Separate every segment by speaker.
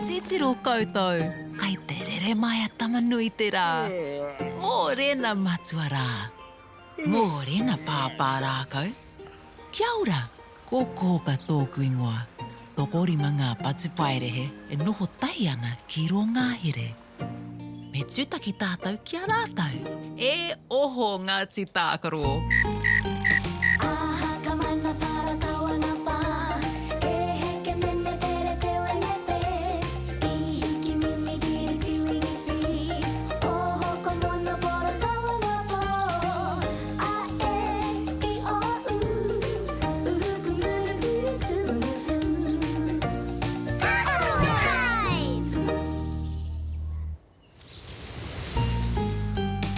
Speaker 1: Titiro koutou, kai te rere mai a Tama-nui-te-rā. Mōrena matua rā. Mōrena pāpā rākau. Kia ora, ko Kōka tōku ingoa. Tokorima ngā patupaiarehe e noho tahi ana ki rō ngahere. Me tūtaki tātou ki a rātou. E oho Ngāti Tākaro!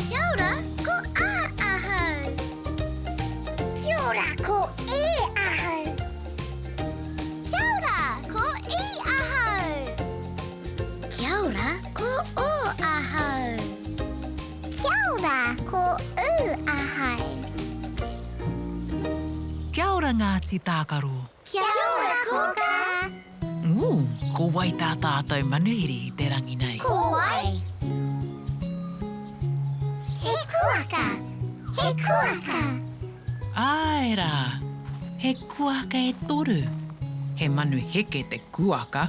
Speaker 2: Kia ora, ko A ahau. Kia ora, ko E ahau. Kia ora, ko I ahau. Kia ora, ko O ahau. Kia ora, ko U ahau.
Speaker 1: Kia ora Ngāti Tākaro.
Speaker 2: Kia ora Kōkā.
Speaker 1: Ū, ko wai tā tātou manuhiri i te rangi nei?
Speaker 2: Ko wai? He kuaka! He kuaka!
Speaker 1: Āe rā, he kuaka e toru. He manu heke te kuaka.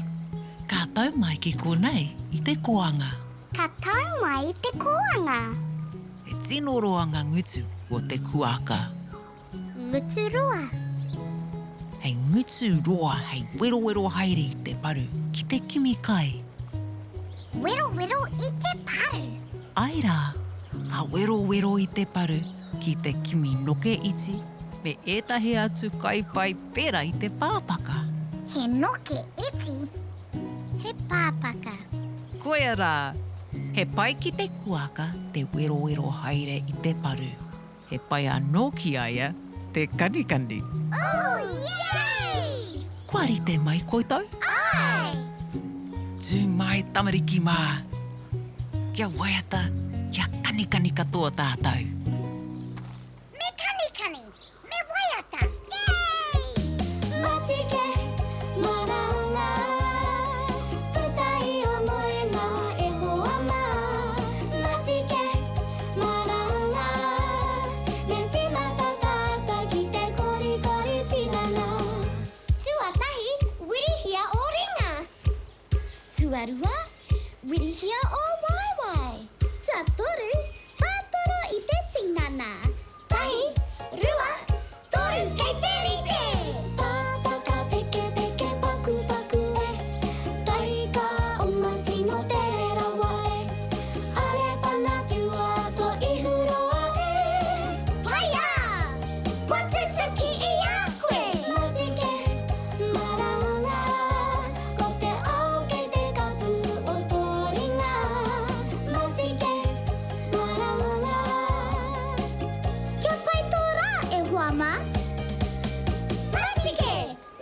Speaker 1: Ka tau mai ki konei i te koanga.
Speaker 2: Ka tau mai i te koanga.
Speaker 1: He tino roa ngā ngutu o te kuaka.
Speaker 2: Ngutu roa.
Speaker 1: Hei ngutu roa hei werowero haere i te paru ki te kimi kai.
Speaker 2: Werowero i te paru.
Speaker 1: Ae rā, ka werowero i te paru ki te kimi noke iti me ētahi atu kai pai pērā i te pāpaka.
Speaker 2: He noke iti, he pāpaka.
Speaker 1: Koia rā, he pai ki te kuaka te werowero haere i te paru. He pai anō ki a ia te kanikani.
Speaker 2: Ooh, yay!
Speaker 1: Kua rite mai koutou?
Speaker 2: Āe!
Speaker 1: Tū mai tamariki mā! Kia waiata, kia kanikani katoa tātou.
Speaker 2: Me kanikani, me waiata, yay!
Speaker 3: Matike, maranga, puta i o moenga e hoa mā. Matike, Maranga, me tīmata tātou ki te korikori tinana.
Speaker 2: Tuatahi, wirihia ō ringa. Tuarua, wirihia ō waewae. Tuatoru, whātoro i te tinana. Tahi, rua, toru, kei te rite!
Speaker 3: Tātaka pekepeke pakupaku e, Taika oma tino tere rawa e, Are whana whiua to ihu roa e.
Speaker 2: Paia! Kua tutuki i a koe!
Speaker 3: Matike, maranga, ko te ao kei te kapu o tō ringa. Matike, maranga.
Speaker 2: Kia pai tō rā, e hoa mā! Matike,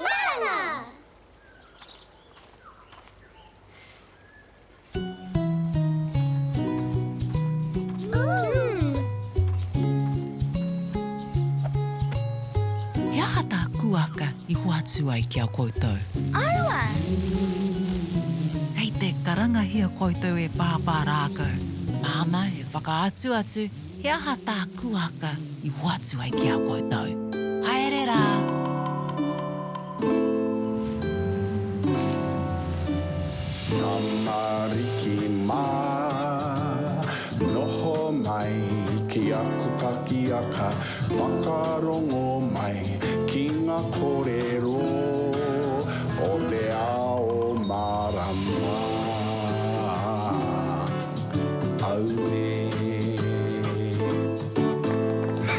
Speaker 2: maranga!
Speaker 1: He aha tā Kuaka i hoatu ai ki a koutou?
Speaker 2: Aua!
Speaker 1: Kei te karangahia koutou e Pāpā Rākau. Māna e whakaatu atu he aha tā Kuaka i hoatu ai ki a koutou. Haere rā!
Speaker 4: Tamariki mā, noho mai ki aku pakiaka, whakarongo mai ki ngā kōrero o te ao mārama. Auē.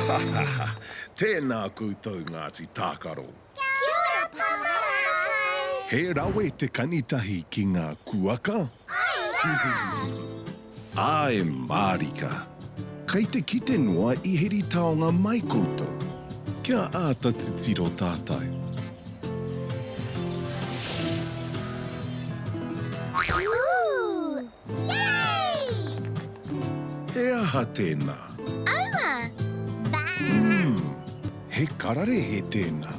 Speaker 5: Ha ha ha! Tēnā koutou Ngāti Tākaro!
Speaker 2: Kia ora Papa Rākau!
Speaker 5: He rawe te kanitahi ki ngā kuaka?
Speaker 2: Āe rā!
Speaker 5: Āe mārika! Kei te kite noa i heri taonga mai koutou. Kia āta titiro tātou.
Speaker 2: Ooh! Yay!
Speaker 5: He aha tēnā?
Speaker 2: Aua! Bā!
Speaker 5: Umm! He kararehe tēnā.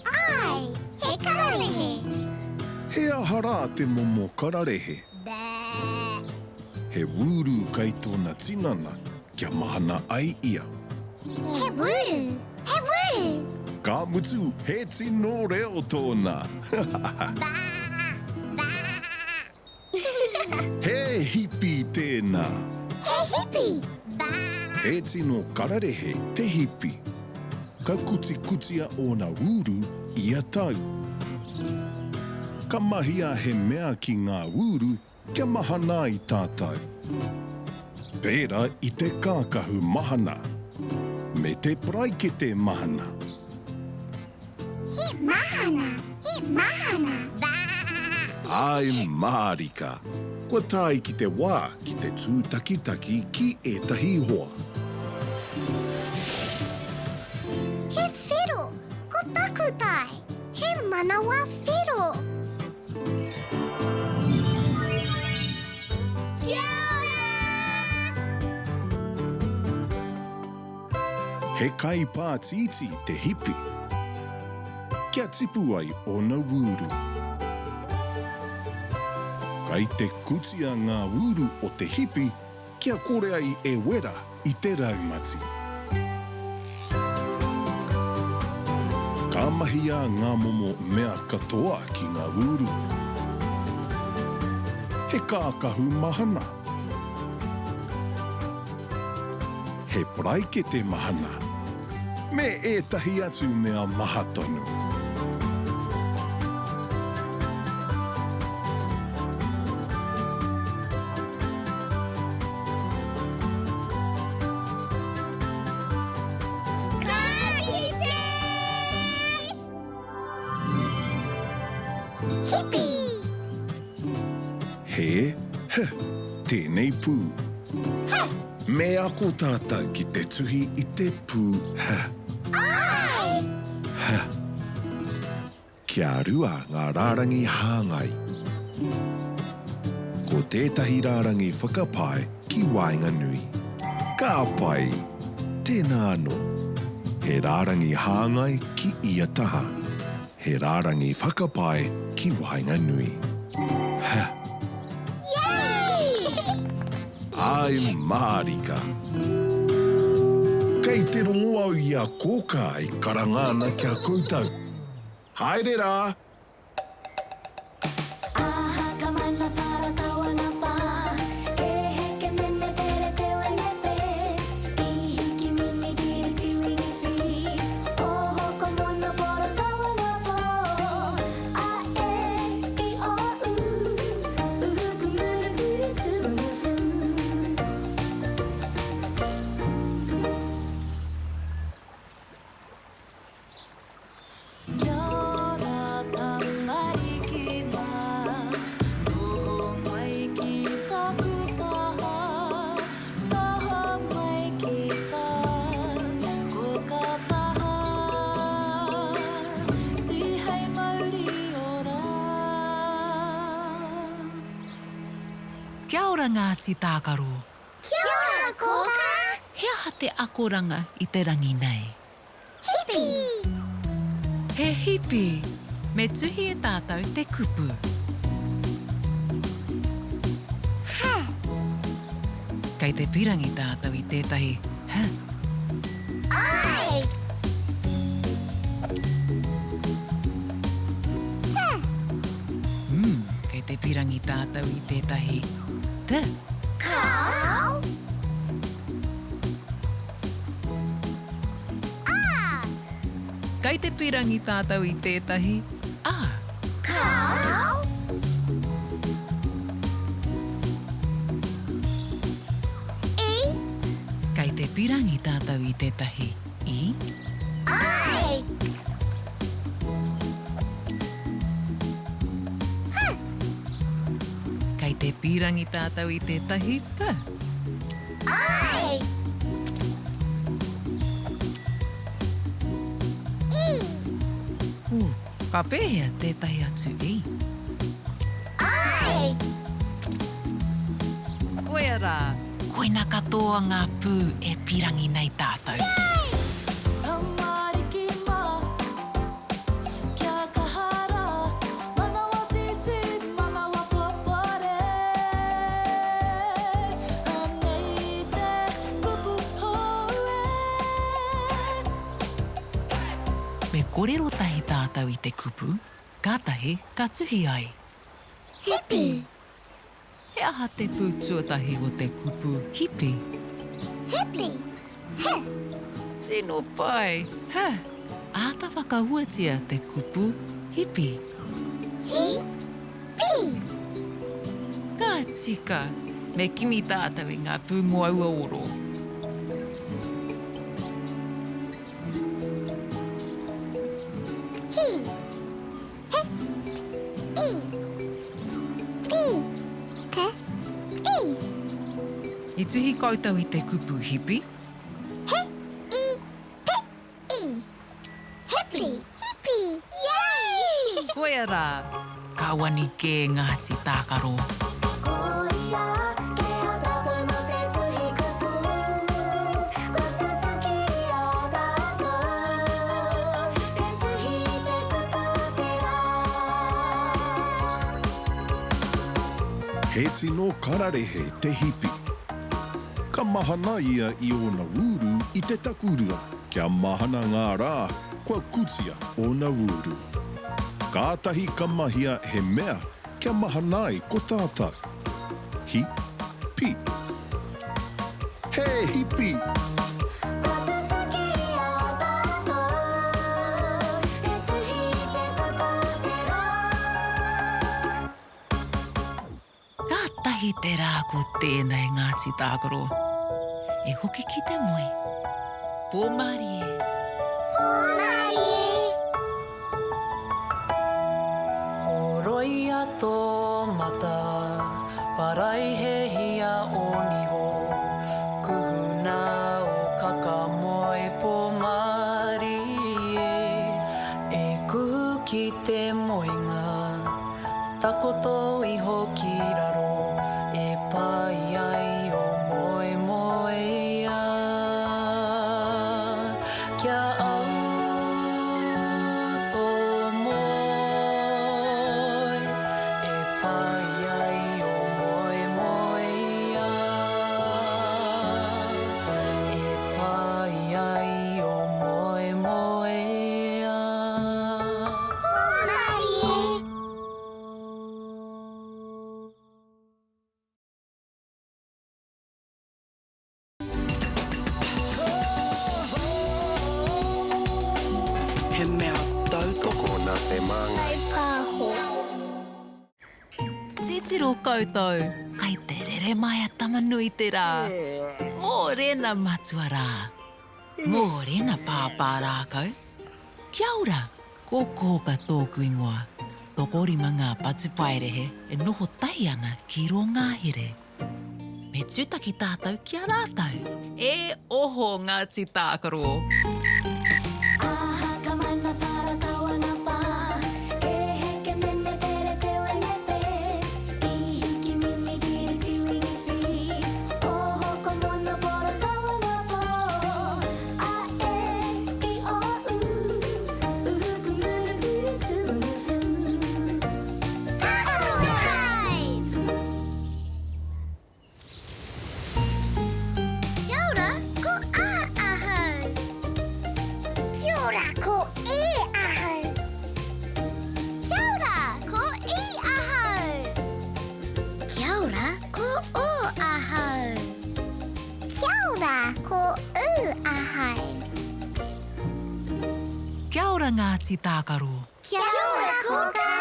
Speaker 2: Āe, he kararehe.
Speaker 5: He aha? aha rā te momo kararehe? He wūru kai tōna tinana kia mahana ai ia.
Speaker 2: He wūru! He wūru!
Speaker 5: Ka mutu, he tino reo tōna! He hipi tēnā!
Speaker 2: He hipi!
Speaker 5: He tino kararehe te hipi. Ka kutikutia ōna wūru ia tau. Ka mahia he mea ki ngā wūru kia mahana ai tātou. Pērā i te kākahu mahana. Me te paraikete mahana.
Speaker 2: He mahana, he mahana.
Speaker 5: Āe mārika! Kua tae ki te wā ki te tūtakitaki ki ētahi hoa.
Speaker 2: He whero, ko taku tae. He manawa whero. Kia ora!
Speaker 5: He kai pātītī te hipi. Kia tipu ai ōna wūru. Kai te kutia ngā wūru o te hipi kia kore ai e wera i te raumati. Ka mahia ngā momo mea katoa ki ngā wūru. He kākahu mahana. He paraikete mahana. Me ētahi atu mea maha tonu.
Speaker 2: Ka kite! Hipi!
Speaker 5: He, h, tēnei pū.
Speaker 2: H!
Speaker 5: Me ako tātou ki te tuhi i te pū h.
Speaker 2: Āe!
Speaker 5: H. Kia rua ngā rārangi hāngai. Ko tētahi rārangi whakapae ki waenganui. Ka pai! Tēnā anō. He rārangi hāngai ki ia taha. He rārangi whakapae ki waenganui. H.
Speaker 2: Yay!
Speaker 5: Āe mārika! Kei te rongo au i a Kōkā e karanga ana ki a koutou. Haere rā!
Speaker 3: Aha ka mana para tawana pa E heke mene pere te wene pe I hiki mini ki tiwini fi Oho ko mono poro tawana po A e i o u Uhu ku munu puru turu fu.
Speaker 1: Kia ora tamariki mā, noho mai ki taku taha, taha mai ki tā koka taha, tihei mauri ora. Kia ora Ngāti Tākaro.
Speaker 2: Kia ora Kōkā!
Speaker 1: He aha te akoranga i te rangi nei?
Speaker 2: Hipi!
Speaker 1: He hipi! Me tuhi e tātou te kupu.
Speaker 2: H.
Speaker 1: Kei te pirangi tātou i tētahi h.
Speaker 2: I. T.
Speaker 1: Mm, kei te pirangi tātou i tētahi t.
Speaker 2: Kāo. A.
Speaker 1: Kei te pirangi tātou i tētahi A.
Speaker 2: Kāo. E.
Speaker 1: Kei te pirangi tātou i tētahi I.
Speaker 2: I. P.
Speaker 1: Kei te pirangi tātou i tētahi P.
Speaker 2: I. E.
Speaker 1: Ū, ka pēhea tētahi atu i?
Speaker 2: I.
Speaker 1: Koia rā. Koina katoa ngā pū e pīrangi nei tātou.
Speaker 2: Yay!
Speaker 3: Tamariki mā, kia kaha rā, manawa tītī.
Speaker 1: kōrero tahi tātou i te kupu, kātahi ka tuhi ai.
Speaker 2: Hipi.
Speaker 1: He aha te pū tuatahi o te kupu hipi?
Speaker 2: Hipi. H.
Speaker 1: Tino pai! H. Āta whakahuatia te kupu hipi.
Speaker 2: Hi. Pi.
Speaker 1: Ka tika! Me kimi tātou i ngā pū mō aua oro.
Speaker 2: Hi. He. I. Pi. Pe. I.
Speaker 1: I tuhi koutou i te kupu hipi?
Speaker 2: He. I. Pe. I. Hipi. Hipi. Yay!
Speaker 1: Koia rā! Ka wani kē Ngāti Tākaro.
Speaker 3: Koia kē a tātou mō te tuhi kupu, kua tutuki i a tātou te tuhi i te kupu o te rā.
Speaker 5: He tino kararehe te hipi. Ka mahana ia i ōna wūru i te takurua kia mahana ngā rā kua kutia ōna wūru. Kātahi ka mahia he mea kia mahana ai ko tātou. Hi, pi. He hipi!
Speaker 3: Kua tutuki i a tātou te tuhi i te kupu o te rā.
Speaker 1: Kātahi te rā ko tēnei Ngāti Tākaro. E hoki ki te moe. Pō mārie.
Speaker 2: Pō mārie.
Speaker 6: Horoia tō mata, paraihehia ō niho, kuhuna ō kaka moe pō mārie, e kuhu ki te moenga. Takoto iho ki raro e pai ai o moemoeā. Kia au tō moe e pai ai o moemoeā. E pai ai o moemoeā.
Speaker 2: Hōmarie!
Speaker 7: He mea tautoko nā te Māngai.
Speaker 2: Kaipāho.
Speaker 1: Titiro koutou, kai te rere mai a Tama-nui-te-rā. Mōrena matua rā. Mōrena pāpā rākau. Kia ora! Ko Kōka tōku ingoa. Tokorima ngā patupaiarehe e noho tahi ana ki rō ngahere. Me tūtaki tātou ki a rātou. E oho Ngāti Tākaro!
Speaker 3: Aha ka mana para kawana pa E heke mene pere te wene pe I hiki mini kiri tiwini fi Oho ko mono poro kawana po A e i o u
Speaker 2: Kia ora, ko A ahau. Kia ora, ko E ahau. Kia ora, ko I ahau. Kia ora, ko O ahau. Kia ora, ko U ahau.
Speaker 1: Kia ora Ngāti Tākaro.
Speaker 2: Kia ora Kōkā.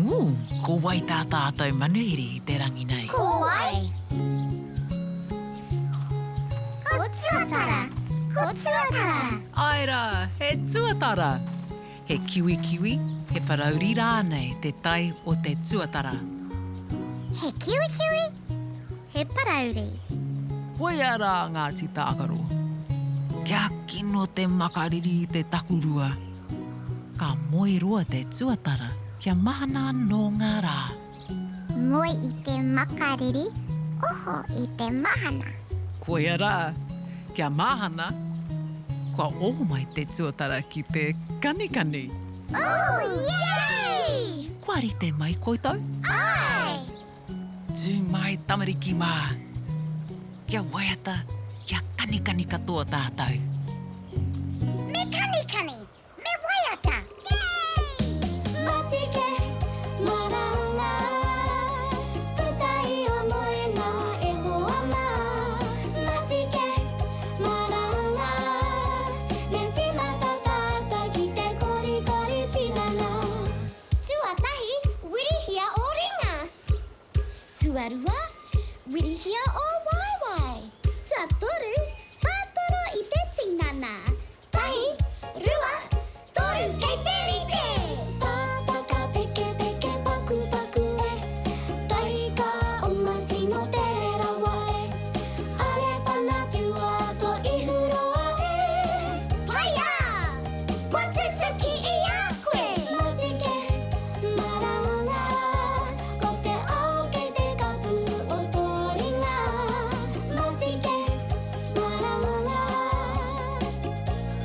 Speaker 1: Ooh, ko wai tā tātou manuhiri i te rangi nei?
Speaker 2: Ko wai? Ko Tuatara. Ko Tuatara.
Speaker 1: Āe rā, he tuatara. He kiwikiwi, he parauri rānei te tae o te tuatara.
Speaker 2: He kiwikiwi, He parauri.
Speaker 1: Koia rā Ngāti Tākaro. Kia kino te makariri i te takurua. Ka moe roa te tuatara kia mahana anō ngā rā.
Speaker 2: Moe i te makariri, oho i te mahana.
Speaker 1: Koia rā, kia mahana, kua oho mai te tuatara ki te kanikani.
Speaker 2: Ooh, yay!
Speaker 1: Kua rite mai koutou?
Speaker 2: Āe!
Speaker 1: Tū mai tamariki mā. Kia waiata, kia kanikani katoa tātou.
Speaker 2: Me kanikani, me waiata. Tuarua, wirihia ō waewae. Tuatoru, whātoro i te tinana. Tahi, rua, toru, kei te rite!
Speaker 3: Papa ka peke peke paku paku e Tai ka oma tino tere rawa e Are whana whiua to ihu roa e
Speaker 2: Paia! Kua tutuki i a koe!
Speaker 3: Matike, maranga, ko te ao kei te kapu o tō ringa. Matike, maranga.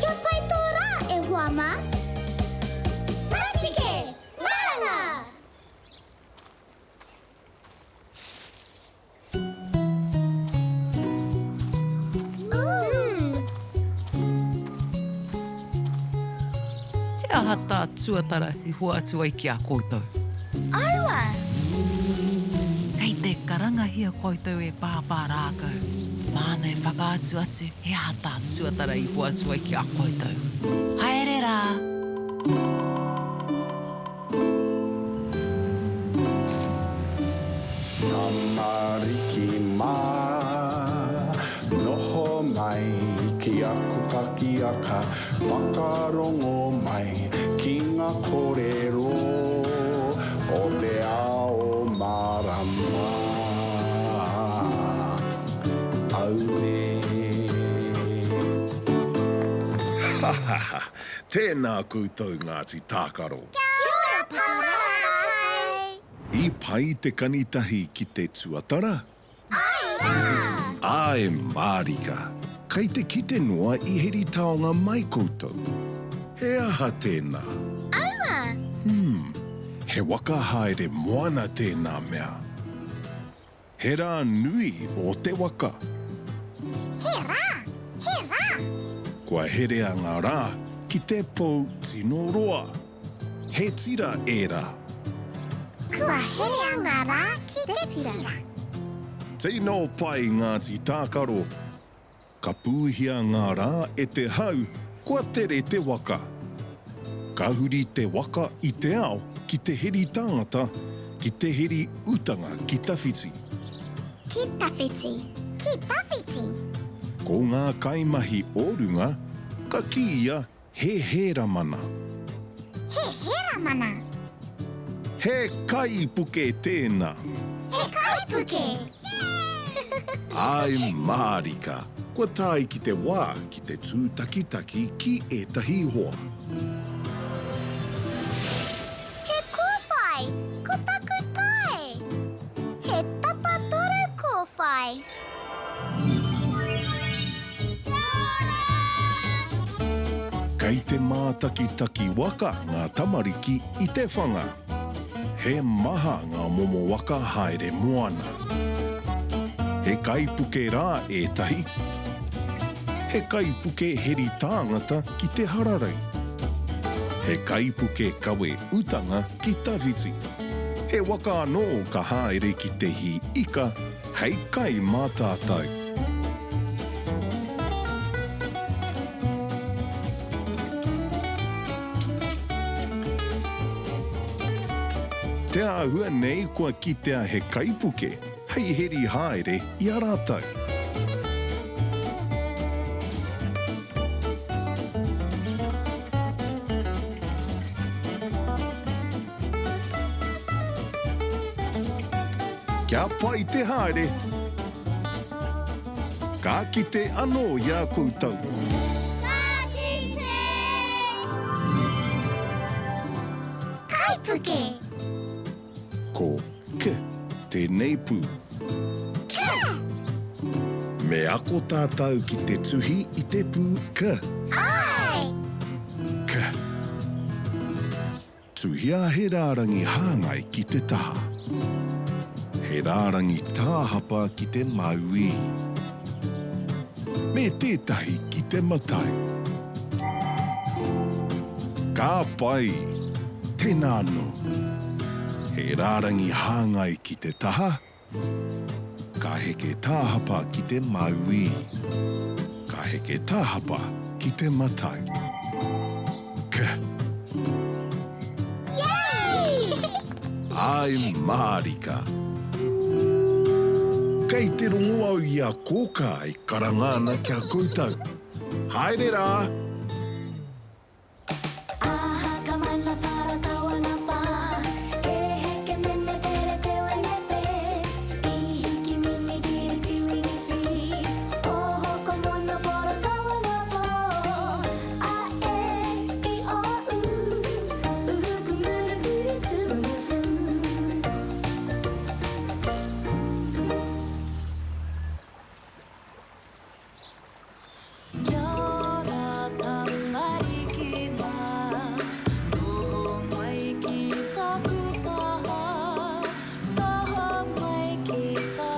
Speaker 2: Kia pai tō rā, e hoa mā! Matike, maranga!
Speaker 1: He aha tā Tuatara i hoatu ai ki a koutou?
Speaker 2: Aua!
Speaker 1: Kei te karangahia koutou e Pāpā Rākau. Māna e whakaatu atu he aha tā Tuatara i hoatu ai ki a koutou. Haere rā!
Speaker 4: Tamariki mā, noho mai ki aku kakiaka, whakarongo mai ki ngā kōrero o te ao mārama. Auē.
Speaker 5: Ha ha ha! Tēnā koutou Ngāti Tākaro!
Speaker 2: Kia ora Papa Kai!
Speaker 5: I pai te kanitahi ki te tuatara?
Speaker 2: Ae rā!
Speaker 5: Ae mārika! Kei te kite noa i heri taonga mai koutou. He aha tēnā?
Speaker 2: Aua!
Speaker 5: Hmm, he waka haere moana tēnā mea. He rā nui ō te waka.
Speaker 2: He rā! He rā!
Speaker 5: Kua herea ngā rā ki te pou tino roa. He tira ērā.
Speaker 2: Kua herea ngā rā ki te tira.
Speaker 5: Tino pai Ngāti Tākaro. Ka pūhia ngā rā e te hau, kua tere te waka. Ka huri te waka i te ao ki te heri tāngata, ki te heri utanga ki tawhiti.
Speaker 2: Ki tawhiti. Ki tawhiti.
Speaker 5: Ko ngā kaimahi o runga, ka kīia He hēramana.
Speaker 2: He hēramana.
Speaker 5: He kaipuke tēnā.
Speaker 2: He kaipuke!
Speaker 5: Āe mārika, kua tae ki te wā ki te tūtakitaki ki ētahi hoa.
Speaker 2: He kōwhai, ko taku tae. He tapatoru kōwhai.
Speaker 5: Kei te mātakitaki waka ngā tamariki i te whanga. He maha ngā momo waka haere moana. He kaipuke rā ētahi. He kaipuke heri tāngata ki te hararei. He kaipuke kawe utanga ki tawhiti. He waka anō ka haere ki te hī ika Hei kai mā tātou. Te āhua nei kua kitea he kaipuke hei heri haere i a rātou. Kia pai te haere. Ka kite anō i a koutou.
Speaker 2: Ka kite! Kaipuke!
Speaker 5: Ko K tēnei pū.
Speaker 2: K!
Speaker 5: Me ako tātou ki te tuhi i te pū K.
Speaker 2: Āe!
Speaker 5: K. Tuhia he rārangi hāngai ki te taha. He rārangi tāhapa ki te mauī. Me tētahi ki te matau. Ka pai! Tēnā anō. He rārangi hāngai ki te taha. Ka heke tāhapa ki te mauī. Ka heke tāhapa ki te matau. K.
Speaker 2: Yay!
Speaker 5: Āe mārika! Kei te rongo au i a Kōkā e karanga ana ki a koutou. Haere rā!
Speaker 3: Kia ora tamariki mā, noho mai ki taku taha, taha mai ki tā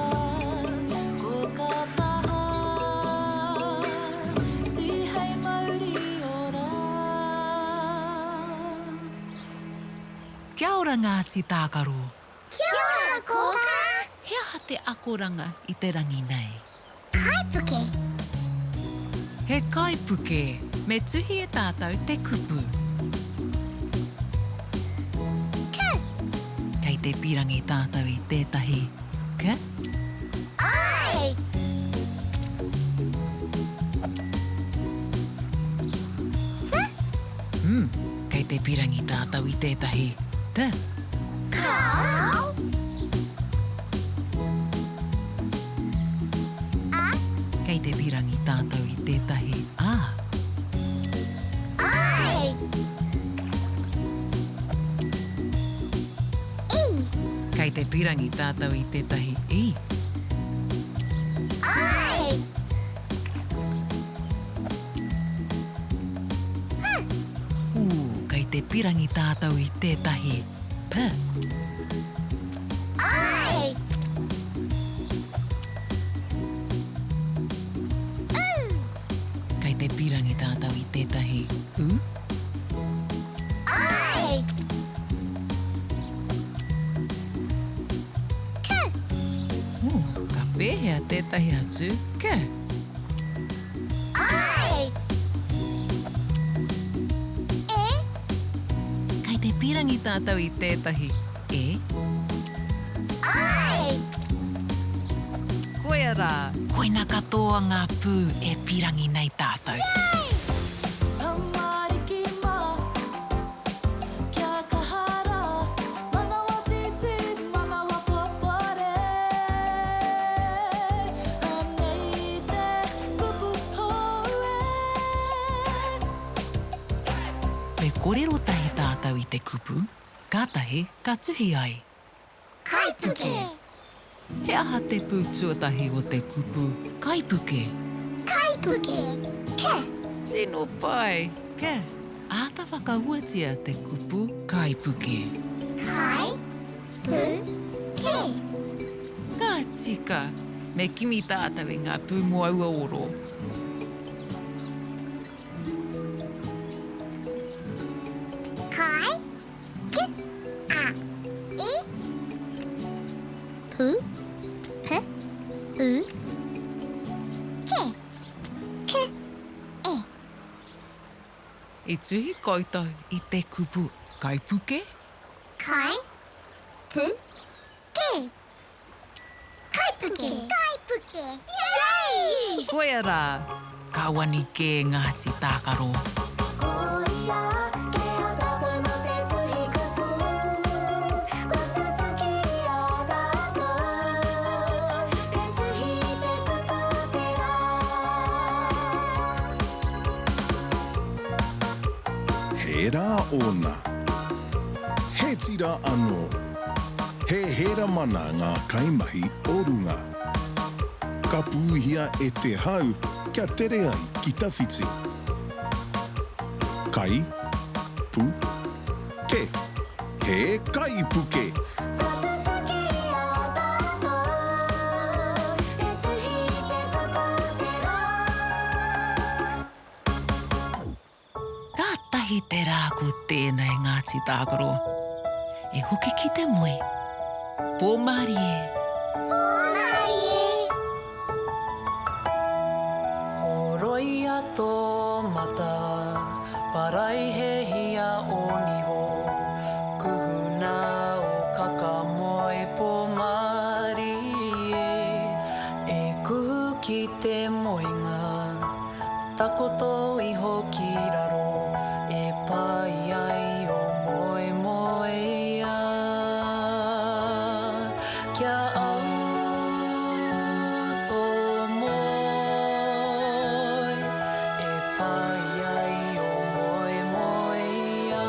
Speaker 3: koka taha, tihei mauri ora.
Speaker 1: Kia ora Ngāti Tākaro.
Speaker 2: Kia ora Kōkā!
Speaker 1: He aha te akoranga i te rangi nei?
Speaker 2: Kaipuke.
Speaker 1: He kaipuke. Me tuhi e tātou te kupu.
Speaker 2: K.
Speaker 1: Kei te pīrangi tātou i tētahi k.
Speaker 2: I. T.
Speaker 1: Mm, kei te pīrangi tātou i tētahi t.
Speaker 2: Kāo. A.
Speaker 1: Kei te pīrangi tātou i tētahi a.
Speaker 2: I. E.
Speaker 1: Kei te pīrangi tātou i tētahi i.
Speaker 2: I. H.
Speaker 1: Ū, kei te pīrangi tātou i tētahi p.
Speaker 2: I. U.
Speaker 1: Kei te pīrangi tātou i tētahi u.
Speaker 2: I. K.
Speaker 1: Ū, ka pēhea tētahi atu k?
Speaker 2: I. E.
Speaker 1: Kei te pīrangi tātou i tētahi e.
Speaker 2: I.
Speaker 1: Koia rā. Koina katoa ngā pū e pīrangi nei tātou.
Speaker 2: Yay!
Speaker 3: Tamariki mā, kia kaha rā, manawa tītī, manawa popore. Anei te kupu hou e.
Speaker 1: Me korero tahi tātou i te kupu, kātahi ka tuhi ai.
Speaker 2: Kaipuke.
Speaker 1: He aha te pū tuatahi o te kupu kaipuke?
Speaker 2: Kaipuke, K.
Speaker 1: Tino pai, K. Āta whakauatia te kupu kaipuke.
Speaker 2: Kai, pu, ke.
Speaker 1: Ka tika! Me kimi tātou i ngā pū mō aua oro.
Speaker 2: Kai, ki, a, i, pu, p, u, ke, k, e.
Speaker 1: I tuhi koutou i te kupu kaipuke?
Speaker 2: Kai, pu, ke. Kaipuke! Kaipuke! Yay!
Speaker 1: Koia rā, ka wani kē Ngāti Tākaro.
Speaker 3: Koia kē a tātou mā te tuhi kupu, kua tutuki i a tātou te tuhi i te kupu o te rā.
Speaker 5: He rā ōna. He tira anō. He hēramana ngā kaimahi o runga. Ka pūhia e te hau kia tere ai ki tawhiti. Kai, pu, ke. He kaipuke!
Speaker 3: Kua tutuki i a tātou te tuhi i te kupu o te rā.
Speaker 1: Kātahi te rā ko tēnei Ngāti Tākaro. E hoki ki te moe. Pō mārie.
Speaker 2: Pō mārie.
Speaker 6: Horoia tō mata, paraihehia ō niho, kuhuna ō kaka moe pō mārie. Takoto iho ki raro e pai ai o moemoeā. Kia au tō moe e pai ai o moemoeā.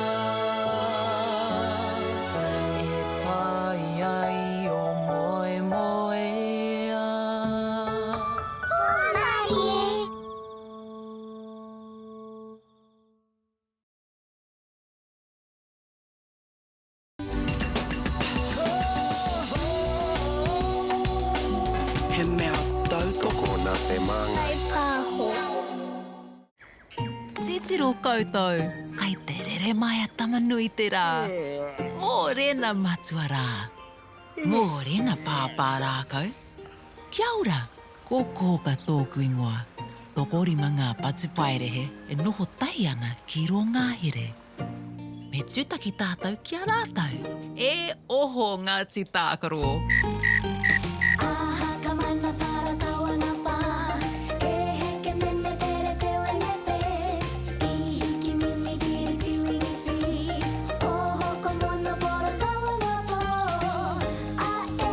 Speaker 6: E pai ai o moemoeā.
Speaker 2: Hōmarie!
Speaker 7: He mea tautoko nā te Māngai.
Speaker 2: Pāho.
Speaker 1: Titiro koutou, kai te rere mai a Tama-nui-te-rā. Mōrena matua rā. Mōrena pāpā rākau. Kia ora! Ko Kōka tōku ingoa. Tokorima ngā patupaiarehe e noho tahi ana ki rō ngahere. Me tūtaki tātou ki a rātou. E oho Ngāti Tākaro!
Speaker 3: Aha ka mana para tawana pa E heke mene pere te wene pe I hiki mini kiri tiwini fi Oho ko mono poro tawana po A e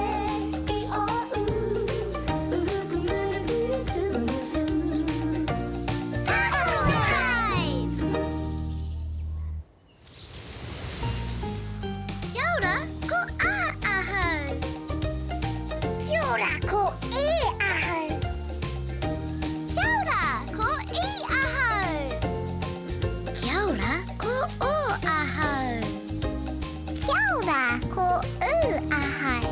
Speaker 3: i o u Uhu ku munu piri tuunu fu
Speaker 2: Tākaro Time! Kia ora, ko A ahau. Kia ora, ko E ahau. Kia ora, ko I ahau. Kia ora, ko O ahau. Kia ora, ko U ahau.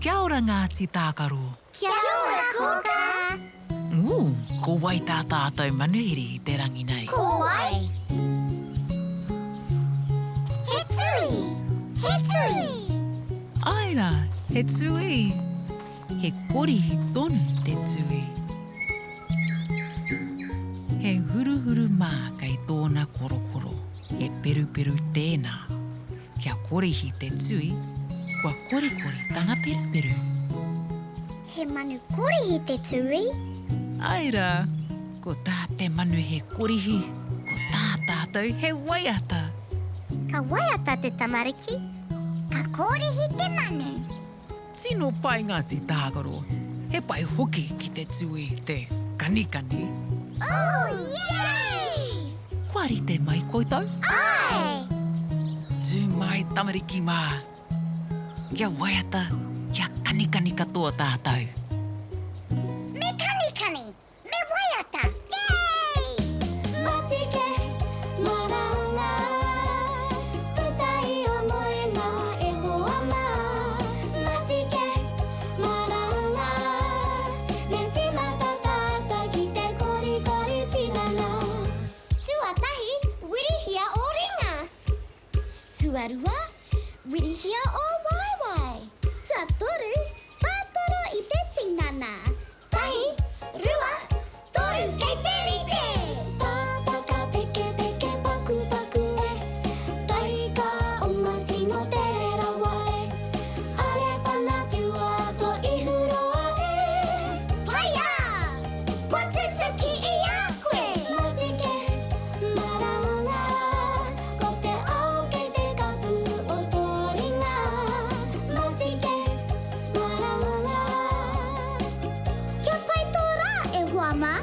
Speaker 1: Kia ora Ngāti Tākaro.
Speaker 2: Kia ora Kōkā.
Speaker 1: Ooh, ko wai tā tātou manuhiri i te rangi nei?
Speaker 2: Ko wai? He tūī! He tūī!
Speaker 1: Āe rā, he tūī. He korihi tonu te tūī. He huruhuru mā kei tōna korokoro, he peruperu tēnā. Kia korihi te tūī, kua korikori tana peruperu.
Speaker 2: He manu korihi te tūī.
Speaker 1: Āe rā, ko tā te manu he korihi, ko tā tātou he waiata.
Speaker 2: Ka waiata te tamariki, ka korihi te manu.
Speaker 1: Tino pai ngā tītākaro. He pai hoki ki te tūī te kanikani.
Speaker 2: Ooh, yay!
Speaker 1: Kua rite mai koutou?
Speaker 2: Āe!
Speaker 1: Tū mai tamariki mā. Kia waiata, kia kanikani katoa tātou.
Speaker 2: Me kanikani! Me waiata! Yay!
Speaker 3: Matike, maranga, puta i o moenga e hoa mā. Matike, maranga, me tīmata tātou ki te korikori tinana.
Speaker 2: Tuatahi, wirihia ō ringa. Tuarua, wirihia ō waewae. Tuatoru, whātoro i te tinana. Tahi, rua, toru, kei te rite!
Speaker 3: Pāpaka peke peke paku paku e Taika oma tino tere rawa e Are whana whiua to ihu roa e
Speaker 2: Paia! Kua tutuki i a koe!
Speaker 3: Matike, maranga, ko te ao kei te kapu o tō ringa. Matike, maranga.
Speaker 2: Kia pai tō rā, e hoa mā!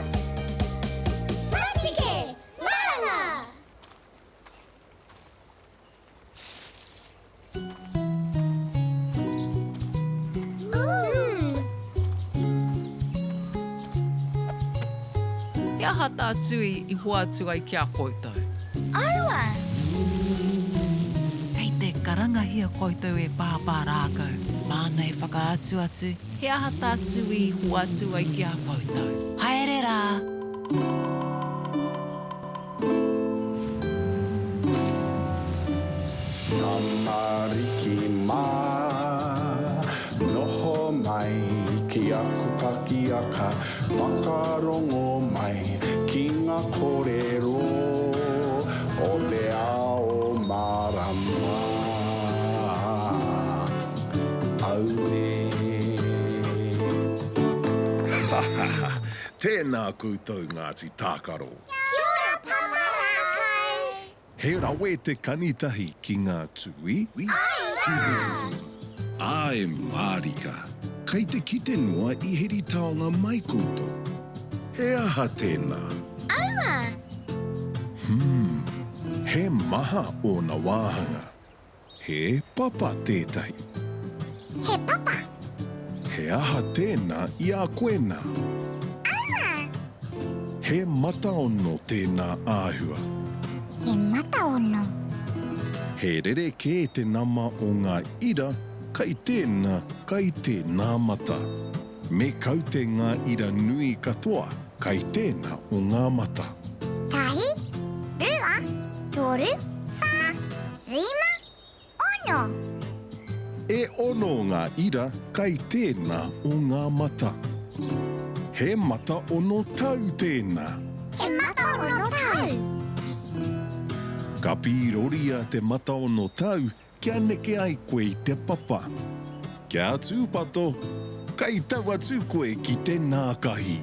Speaker 2: Matike, maranga!
Speaker 1: He aha tā Tui i hoatu ai ki a koutou?
Speaker 2: Aua!
Speaker 1: Kei te karangahia koutou e Pāpā Rākau, māna e whakaatu atu he aha tā Tui i hoatu ai ki a koutou. Haere rā!
Speaker 4: Tamariki mā, noho mai ki aku pakiaka, whakarongo mai ki ngā kōrero o te ao mārama. Auē.
Speaker 5: Tēnā koutou Ngāti Tākaro.
Speaker 2: Kia ora Papa Rākau!
Speaker 5: He rawe te kanitahi ki ngā tūī.
Speaker 2: Āe rā!
Speaker 5: Āe mārika, kei te kite noa i heri taonga mai koutou. He aha tēnā?
Speaker 2: Aua!
Speaker 5: Hmm, he maha ōna wāhanga. He papa tētahi.
Speaker 2: He papa.
Speaker 5: He aha tēnā i a koe nā?
Speaker 2: Aua!
Speaker 5: He mataono tēnā āhua.
Speaker 2: He mataono.
Speaker 5: He rerekē te nama o ngā ira kai tēnā, kai tēnā mata. Me kaute ngā ira nui katoa kai tēnā o ngā mata.
Speaker 2: Tahi, rua, toru, whā, rima, ono.
Speaker 5: E ono ngā ira kai tēnā o ngā mata. He mata ono tau tēnā.
Speaker 2: He mata ono tau.
Speaker 5: Ka pīroria te mata ono tau Kia neke ai koe i te papa. Kia tūpato, kei tau atu koe ki te nākahi.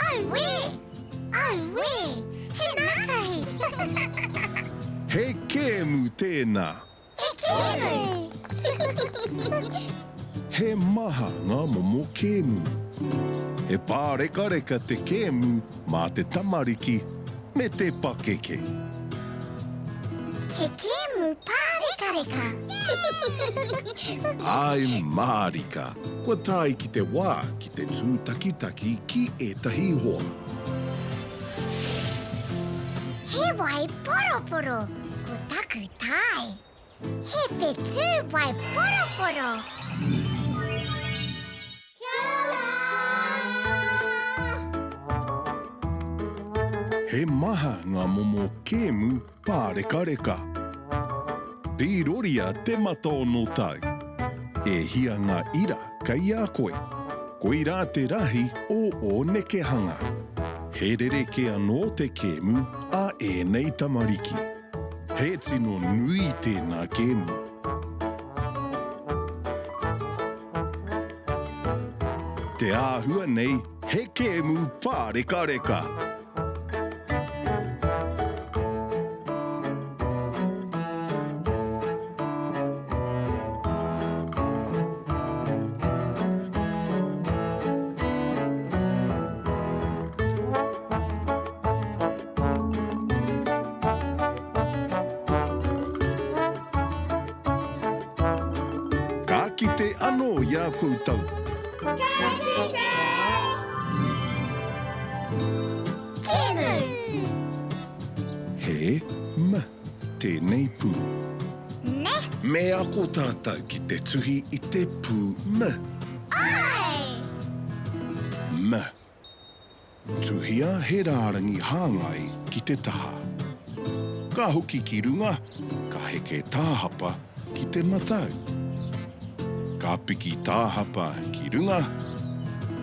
Speaker 2: Auē! Auē! He nākahi!
Speaker 5: He kēmu tēnā.
Speaker 2: He kēmu!
Speaker 5: He maha ngā momo kēmu. He pārekareka te kēmu mā te tamariki me te pakeke.
Speaker 2: He kēmu pārekareka!
Speaker 5: Āe mārika, kua tae ki te wā ki te tūtakitaki ki ētahi hoa.
Speaker 2: He wai poroporo ko taku tae. He whetū wai poroporo. Kia ora!
Speaker 5: He maha ngā momo kēmu pārekareka. Pīroria te mata ono tau. E hia ngā ira kei a koe? Koirā te rahi o ō nekehanga. He rerekē anō te kēmu a ēnei tamariki. He tino nui tēnā kēmu. Te āhua nei he kēmu pārekareka. Ka kite anō i a koutou.
Speaker 2: Ka kite! Kēmu!
Speaker 5: He m tēnei pū.
Speaker 2: Ne.
Speaker 5: Me ako tātou ki te tuhi i te pū m.
Speaker 2: Āe!
Speaker 5: M. Tuhia he rārangi hāngai ki te taha. Ka hoki ki runga, ka heke tāhapa ki te matau. Ka piki tāhapa ki runga,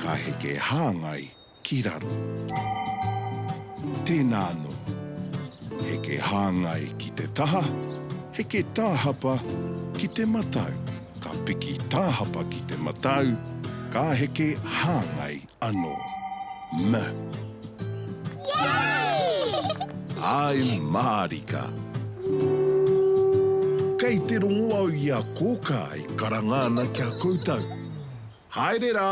Speaker 5: ka heke hāngai ki raro. Tēnā anō. Heke hāngai ki te taha, heke tāhapa ki te matau. Ka piki tāhapa ki te matau, ka heke hāngai anō. M.
Speaker 2: Yay!
Speaker 5: Āe mārika. Kei te rongo au i a Kōkā e karanga ana ki a koutou. Haere rā!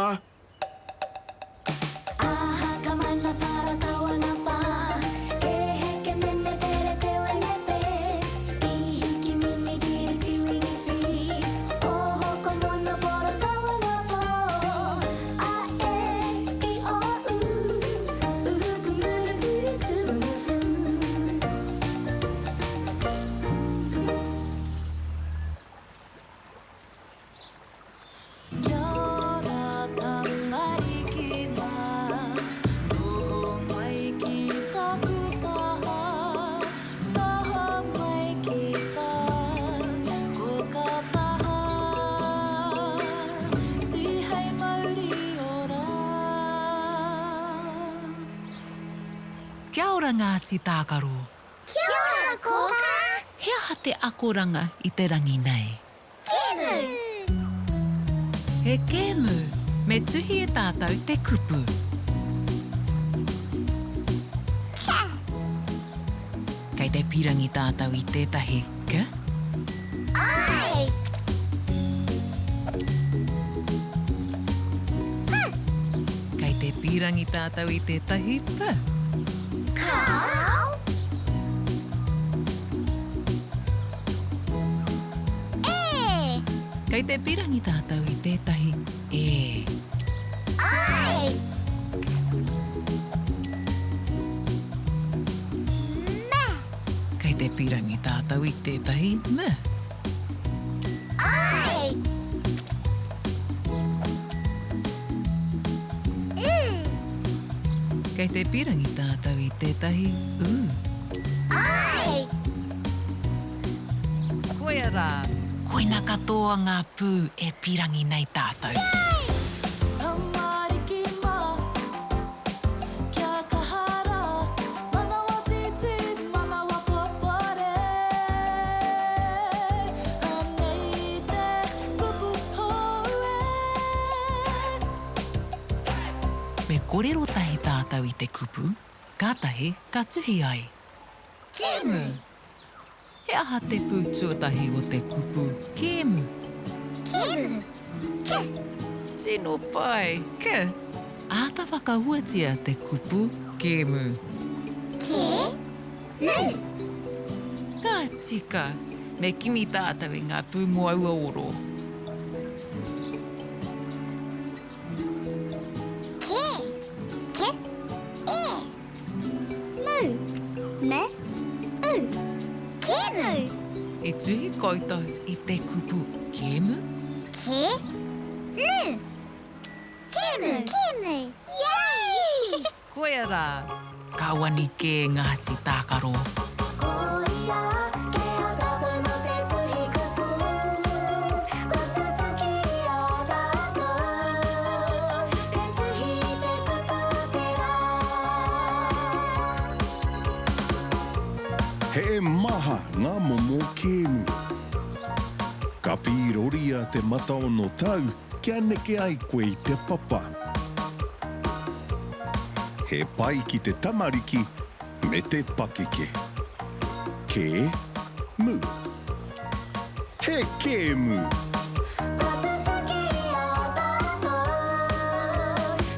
Speaker 3: Kia ora tamariki mā, noho mai ki taku taha, taha mai ki tā koka taha, tihei mauri ora.
Speaker 1: Kia ora Ngāti Tākaro.
Speaker 2: Kia ora Kōkā!
Speaker 1: He aha te akoranga i te rangi nei?
Speaker 2: Kēmu!
Speaker 1: He kēmu! Me tuhi e tātou te kupu. te pīrangi tātou i tētahi K?
Speaker 2: Āe! P!
Speaker 1: Kei te pīrangi tātou i tētahi P?
Speaker 2: Kāo! E!
Speaker 1: Kei te pīrangi tātou i tētahi E?
Speaker 2: Āe! Me!
Speaker 1: Kei te pīrangi tātou i tētahi M.
Speaker 2: Āe! U!
Speaker 1: Kei te pīrangi tātou i tētahi U.
Speaker 2: Āe!
Speaker 1: Koia rā! Koina katoa ngā pū e pīrangi nei tātou.
Speaker 3: Tamariki mā, kia kaha rā, manawa tītī, manawa popore. Anei te kupu hou e.
Speaker 1: Me kōrero tahi tātou i te kupu, kātahi ka tuhi ai. Kēmu! He aha te pū tuatahi o te kupu kēmu?
Speaker 2: Kēmu. Ke.
Speaker 1: Tino pai. Ke. Āta whakahuatia te kupu kēmu.
Speaker 2: Kē. Mu.
Speaker 1: Ka tika. Me kimi tātou i ngā pū mō aua oro.
Speaker 2: Kē. Ke. E. Mu. Me. U. Kēmu.
Speaker 1: I tuhi koutou i te kupu kēmu?
Speaker 2: Kē. Mu. Kēmu. Kēmu. Yay!
Speaker 1: Koia rā. Ka wani kē Ngāti Tākaro.
Speaker 3: Koia kē a tātou mō te tuhi kupu, kua tutuki i a tātou te tuhi i te kupu o te rā.
Speaker 5: He maha ngā momo kēmu. Ka pīroria te mataono tau kia neke ai koe i te papa. He pai ki te tamariki me te pakeke. Kē, mu. He kēmu!
Speaker 3: Kua tutuki i a tātou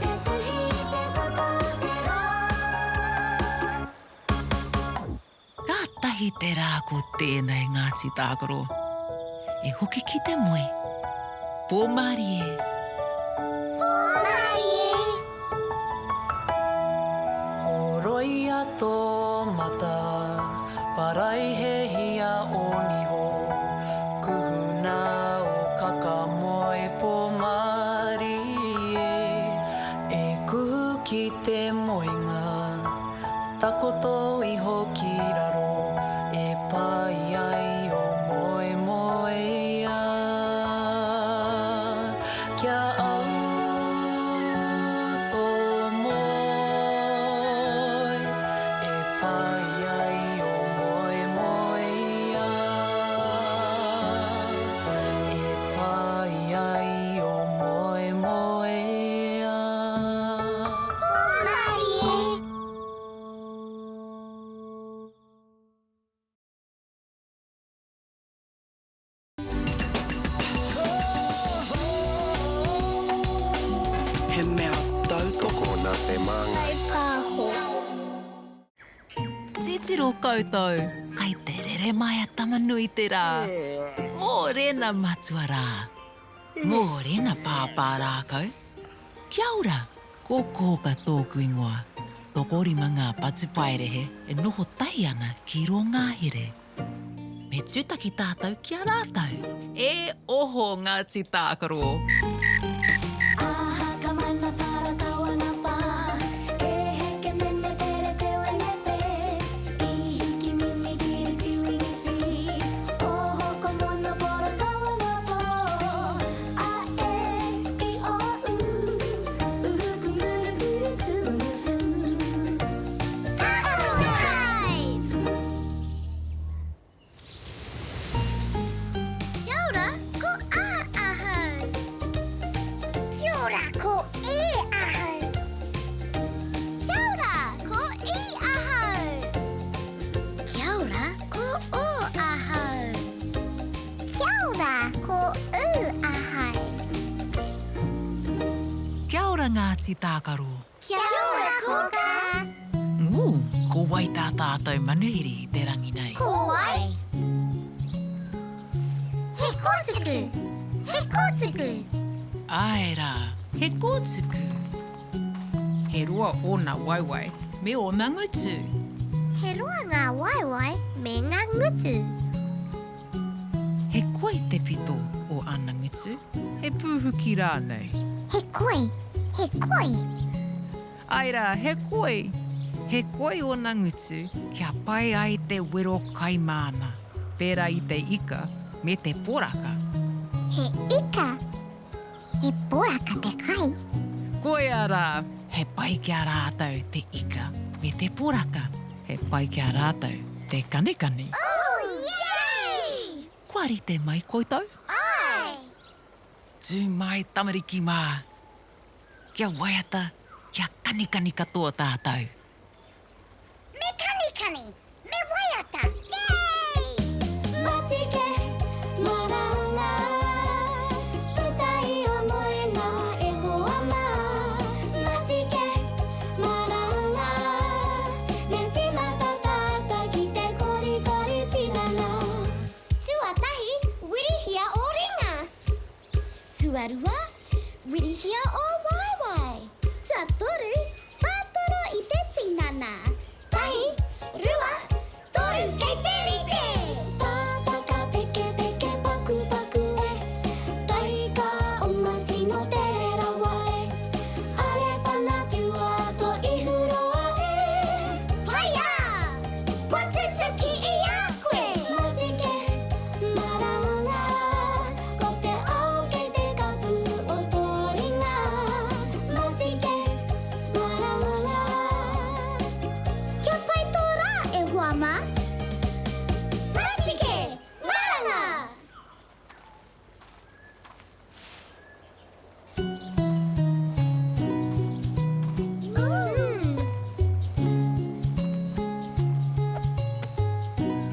Speaker 3: te tuhi i te kupu o te rā.
Speaker 1: Kātahi te rā ko tēnei Ngāti Tākaro. E hoki ki te moe. Pō mārie.
Speaker 2: Pō mārie.
Speaker 6: Horoia tō mata, paraihehia ō niho, kuhuna ō kaka moe pō mārie. E kuhu ki te moenga, Takoto iho ki raro e pai ai o moemoeā. Kia au tō moe e pai ai o moemoeā. E pai ai o moemoeā.
Speaker 2: Hōmarie!
Speaker 7: He mea tautoko nā Te Māngai.
Speaker 2: Pāho.
Speaker 1: Titiro koutou, kai te rere mai a Tama-nui-te-rā. Mōrena matua rā. Mōrena pāpā rākau. Kia ora! Ko Kōka tōku ingoa. Tokorima ngā patupaiarehe e noho tahi ana ki rō ngahere. Me tūtaki tātou ki a rātou. E oho Ngāti Tākaro!
Speaker 3: Aha ka mana para kawana pa E heke mene pere te wene pe I hiki mini kiri tiwini fi Oho ko mono poro kawana po A e i o u Uhu ku munu piri tu fu
Speaker 2: Tākaro Time! Kia ora, ko A ahau.
Speaker 1: ora Ngāti Tākaro.
Speaker 2: Kia ora Kōkā!
Speaker 1: Ū, ko wai tā tātou manuhiri i te rangi nei?
Speaker 2: Ko wai? He kōtuku! He kōtuku!
Speaker 1: Āe rā, he kōtuku. He roa ōna waewae me ōna ngutu.
Speaker 2: He roa ngā waewae me ngā ngutu.
Speaker 1: He koi te pito o ana ngutu, he pūhuki rānei.
Speaker 2: He koi, he koi.
Speaker 1: Āe rā, he koi. He koi ōna ngutu kia pai ai te wero kai māna, pērā i te ika me te poraka.
Speaker 2: He ika, he poraka te kai.
Speaker 1: Koia rā, he pai ki a rātou te ika me te poraka, he pai ki a rātou te kanikani.
Speaker 2: Oh, yay!
Speaker 1: Kua rite mai koutou?
Speaker 2: Āe!
Speaker 1: Tū mai tamariki mā! Kia waiata, kia kanikani katoa tātou.
Speaker 2: Me kanikani, me waiata, yay!
Speaker 3: Matike, maranga, puta i o moenga e hoa mā. Matike, maranga, me tīmata tātou ki te korikori tinana.
Speaker 2: Tuatahi, wirihia ō ringa. Tuarua, wirihia ō waewae. Tuatoru, whātoro i te tinana. Tahi, rua, toru, kei te rite!
Speaker 3: Pāpaka peke peke paku paku e Taika oma tino tere rawa e Are whana whiua to ihu roa e
Speaker 2: Paia! Kua tutuki i a koe!
Speaker 3: Matike, Maranga, ko te ao kei te kapu o tō ringa. Matike, maranga.
Speaker 2: Kia pai tō rā, e hoa mā! Matike, maranga!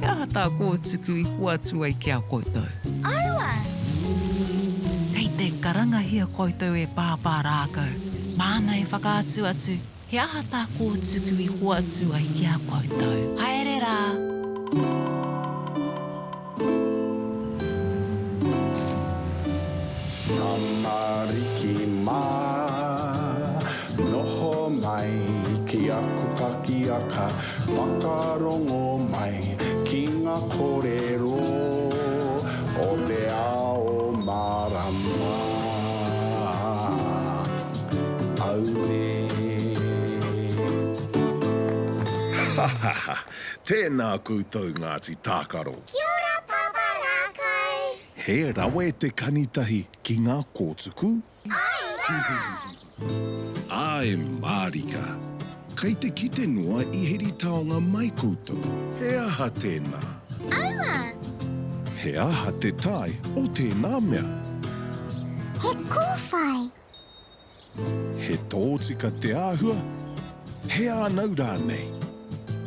Speaker 1: He aha tā Kōtuku i hoatu ai ki a koutou?
Speaker 2: Aua!
Speaker 1: Kei te karangahia koutou e Pāpā Rākau, māna e whakaatu atu he aha tā Kōtuku i hoatu ai ki a koutou. Haere rā!
Speaker 4: Tamariki mā, noho mai ki aku pakiaka, whakarongo mai ki ngā kōrero o te ao mārama. Auē.
Speaker 5: Ha ha ha! Tēnā koutou Ngāti Tākaro.
Speaker 2: Kia ora Papa Rākau.
Speaker 5: He rawe te kanitahi ki ngā kōtuku?
Speaker 2: Āe rā!
Speaker 5: Āe mārika. Kei te kite noa i heri taonga mai koutou. He aha tēnā?
Speaker 2: Aua!
Speaker 5: He aha te tae o tēnā mea?
Speaker 2: He kōwhai.
Speaker 5: He tōtika te āhua, he ānau rānei?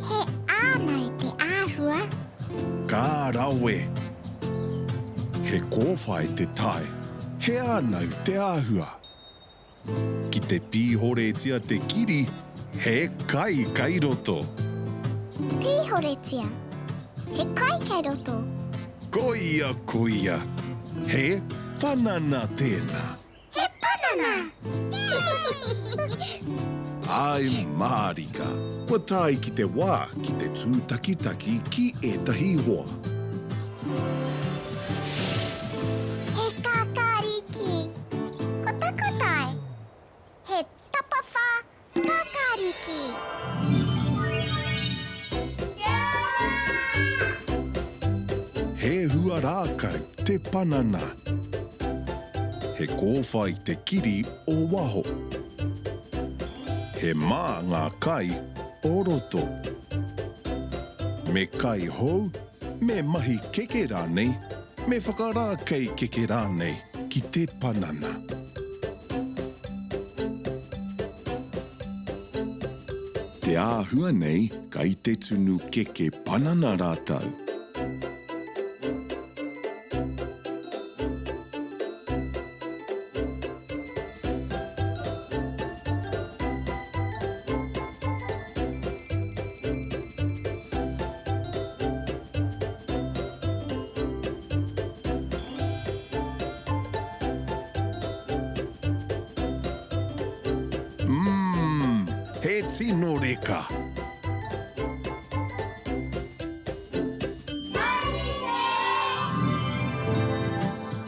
Speaker 2: He ānau te āhua.
Speaker 5: Ka rawe! He kōwhai te tae, he ānau te āhua. Ki te pīhoretia te kiri, he kai kei roto.
Speaker 2: Pīhoretia, he kai kei roto.
Speaker 5: Koia, koia, he panana tēnā.
Speaker 2: He panana!
Speaker 5: Āe mārika, kua tae ki te wā ki te tūtakitaki ki ētahi hoa.
Speaker 2: He kākāriki. Ko taku tae, he tapawhā kākāriki.
Speaker 5: He hua rākau te panana. He kōwhai te kiri o waho. He mā ngā kai o roto. Me kai hou, me mahi keke rānei, me whakarākei keke rānei ki te panana. Te āhua nei kai te tunu keke panana rātou. tino reka!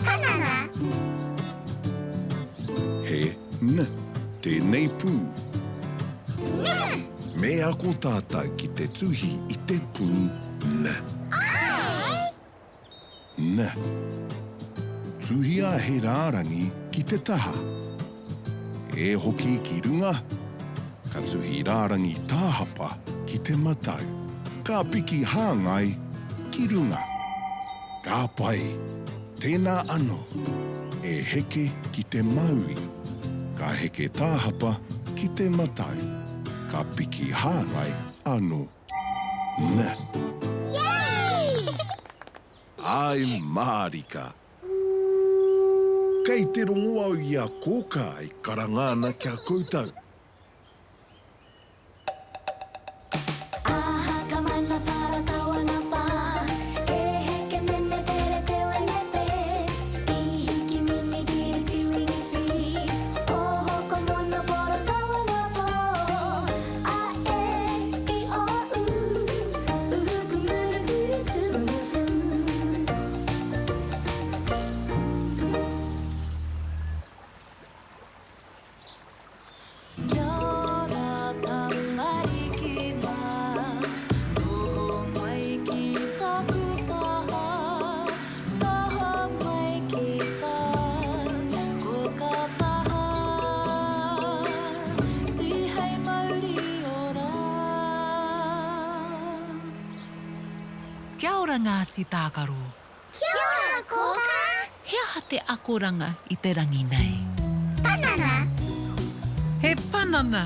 Speaker 2: Panana.
Speaker 5: He N tēnei pū.
Speaker 2: N.
Speaker 5: Me ako tātou ki te tuhi i te pū N.
Speaker 2: Āe!
Speaker 5: N. Tuhia he rārangi ki te taha. E hoki ki runga, ka tuhi rārangi tāhapa ki te matau. Ka piki hāngai ki runga. Ka pai. Tēnā anō. E heke ki te maui. Ka heke tāhapa ki te matau. Ka piki hāngai anō. N.
Speaker 2: Yay!
Speaker 5: Āe mārika. Kei te rongo au i a Kōkā e karanga ana ki a koutou.
Speaker 3: Kia ora tamariki mā, noho mai ki taku taha, taha mai ki tā koka taha, tihei mauri ora.
Speaker 1: Kia ora Ngāti Tākaro.
Speaker 2: Kia ora Kōkā!
Speaker 1: He aha te akoranga i te rangi nei?
Speaker 2: Panana.
Speaker 1: He panana!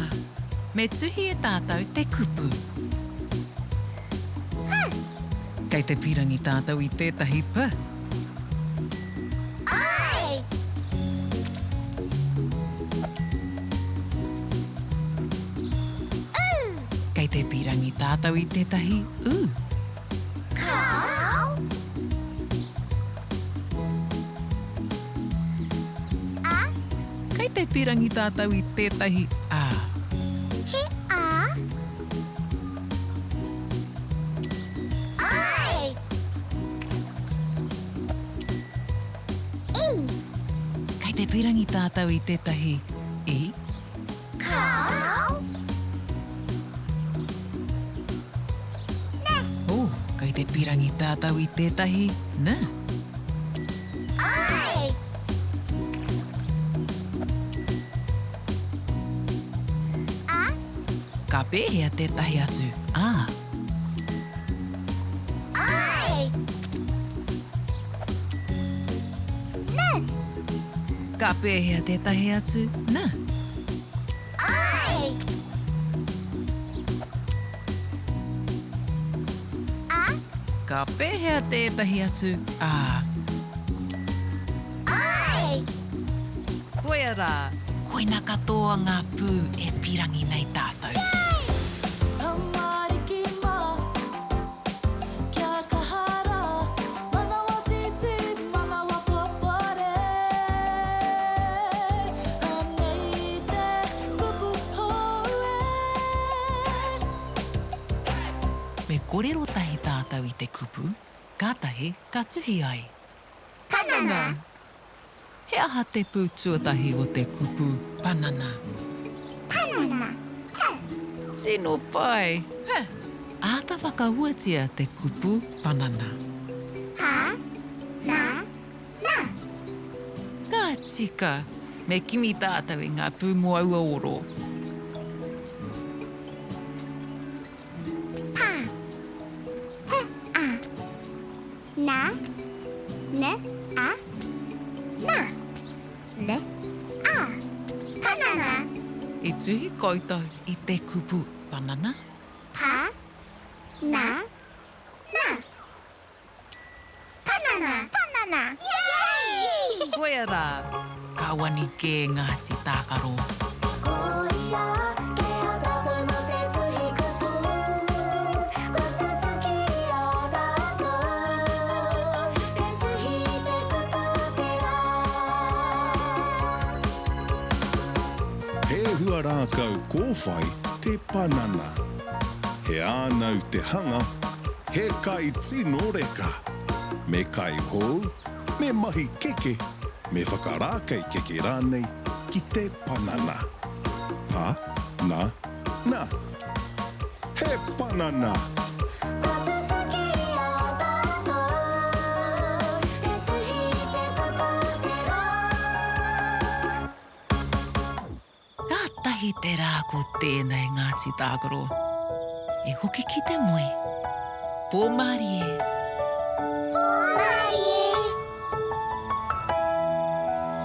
Speaker 1: Me tuhi e tātou te kupu.
Speaker 2: P.
Speaker 1: Kei te pīrangi tātou i tētahi p.
Speaker 2: I. U.
Speaker 1: Kei te pīrangi tātou i tētahi u.
Speaker 2: Kāo. A.
Speaker 1: Kei te pīrangi tātou i tētahi a.
Speaker 2: He a. I. E.
Speaker 1: Kei te pīrangi tātou i tētahi i.
Speaker 2: Kāo. Nē.
Speaker 1: Oh, kei te pīrangi tātou i tētahi n.
Speaker 2: Ai! A.
Speaker 1: Ka pēhea tētahi atu a?
Speaker 2: Ai! N.
Speaker 1: Ka pēhea tētahi atu n?
Speaker 2: Ai! A.
Speaker 1: Ka pēhea tētahi atu a?
Speaker 2: Ai!
Speaker 1: Koia rā! Koina katoa ngā pū e pīrangi nei tātou.
Speaker 3: Tamariki mā, kia kaha rā, manawa tītī, manawa popore. Anei te kupu hou e.
Speaker 1: Me korero tahi tātou i te kupu, kātahi ka tuhi ai.
Speaker 2: Panana.
Speaker 1: He aha te pū tuatahi o te kupu panana?
Speaker 2: Panana. P.
Speaker 1: Tino pai! P. Āta whakahuatia te kupu panana.
Speaker 2: Pa. Na. Na.
Speaker 1: Ka tika! Me kimi tātou i ngā pū mō aua oro.
Speaker 2: Pa. P A. Na. N A. Na. L A. Panana.
Speaker 1: I tuhi koutou i te kupu panana?
Speaker 2: Pa. Na. Na. Panana! Panana! Yay!
Speaker 1: Koia rā, ka wani kē Ngāti Tākaro.
Speaker 3: Koia kē a tātou mā te tuhi kupu, kua tutuki i a tātou, te tuhi i te kupu o te rā.
Speaker 5: He huarākau kōwhai. te panana. He ānau te hanga, he kai tino reka. Me kai hou, me mahi keke, me whakarākei keke rānei ki te panana. Pa, na, na. He panana!
Speaker 3: Ka tutuki i a tātou, te tuhi i te papa o te rā.
Speaker 1: Kātahi te rā ko tēnei Ngāti Tākaro. E hoki ki te moe. Pō mārie.
Speaker 2: Pō mārie.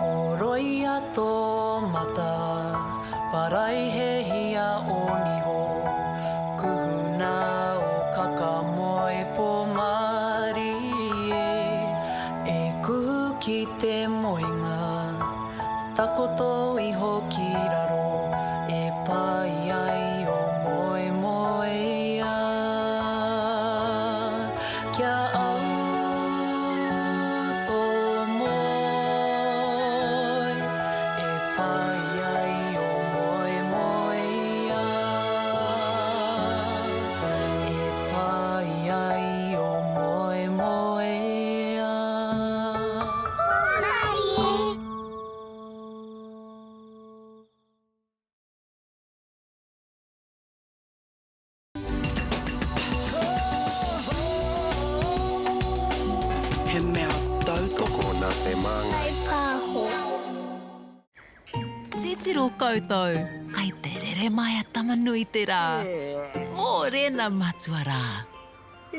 Speaker 6: Horoia tō mata, paraihehia ō niho, kuhuna ō kaka moe pō mārie. E kuhu ki te moenga, Takoto iho ki raro e pai ai o moemoeā. Kia au tō moe e pai ai o moemoeā. E pai ai o moemoeā.
Speaker 2: Hōmarie!
Speaker 7: He mea tautoko nā te Māngai.
Speaker 2: Pāho.
Speaker 1: Titiro koutou, kai te rere mai a Tama-nui-te-rā. Mōrena matua rā.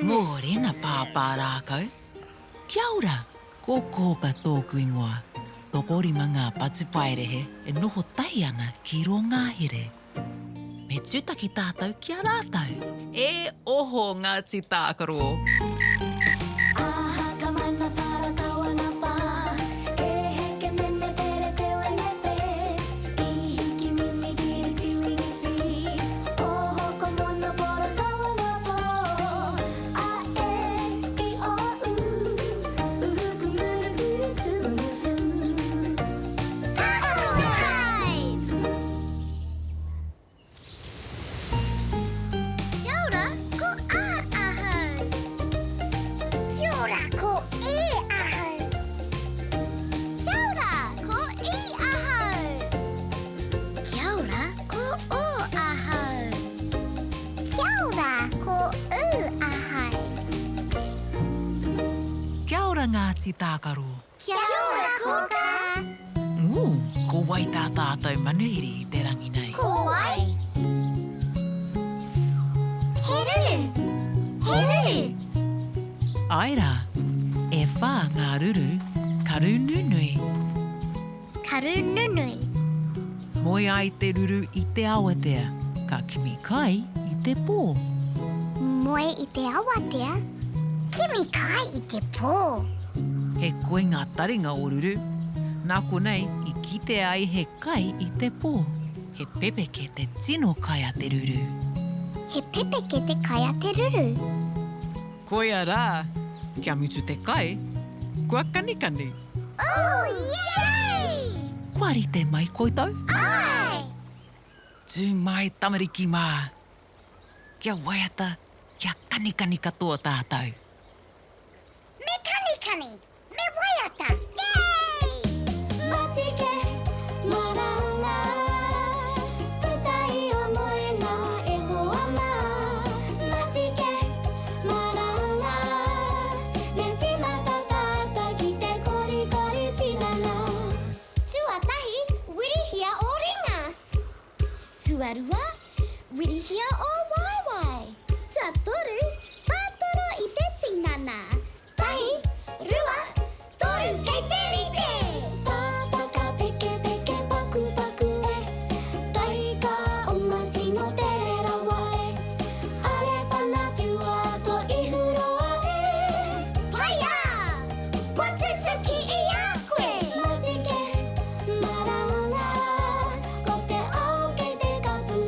Speaker 1: Mōrena pāpā rākau. Kia ora! Ko Kōka tōku ingoa. Tokorima ngā patupaiarehe e noho tahi ana ki rō ngahere. Me tūtaki tātou ki a rātou. E oho Ngāti Tākaro!
Speaker 3: Aha ka mana para kawana pa E heke mene pere te wene pe I hiki mini kiri tiwini fi Oho ko mono pora kawana po A e i o u Uhu ku munu puru tu unu fu
Speaker 2: Tākaro Drive! Kia ora, ko A ahau. Kia ora, ko E ahau. Kia ora, ko I ahau. Kia ora, ko O ahau. Kia ora, ko U ahau.
Speaker 1: Kia ora Ngāti Tākaro.
Speaker 2: Kia ora Kōkā.
Speaker 1: Ooh, ko wai tā tātou manuhiri i te rangi nei?
Speaker 2: Ko wai? He ruru! He ruru!
Speaker 1: Āe rā, e whā ngā ruru, karu nunui.
Speaker 2: Karu nunui.
Speaker 1: Moe ai te ruru i te awatea, ka kimi kai i te pō.
Speaker 2: Moe i te awatea, kimi kai i te pō.
Speaker 1: He koi ngā taringa o Ruru. Nā konei i kitea ai he kai i te pō. He pepeke te tino kai a te ruru.
Speaker 2: He pepeke te kai a te ruru.
Speaker 1: Koia rā, kia mutu te kai, kua kanikani.
Speaker 2: Ooh, yay!
Speaker 1: Kua rite mai koutou?
Speaker 2: Āe!
Speaker 1: Tū mai tamariki mā! Kia waiata, kia kanikani katoa tātou.
Speaker 2: Me kanikani, me waiata, yay!
Speaker 3: Matike, maranga, puta i o moenga e hoa mā. Matike, maranga, me tīmata tātou ki te korikori tinana.
Speaker 2: Tuatahi, wirihia ō ringa. Tuarua, wirihia ō waewae. Tuatoru, whātoro i te tinana. Tahi, rua, toru, kei te rite!
Speaker 3: Pāpaka peke peke paku paku e Taika oma tino tere rawa e Are whana whiua to ihu roa e
Speaker 2: Paia! Kua tutuki i a koe!
Speaker 3: Matike, maranga, ko te ao kei te kapu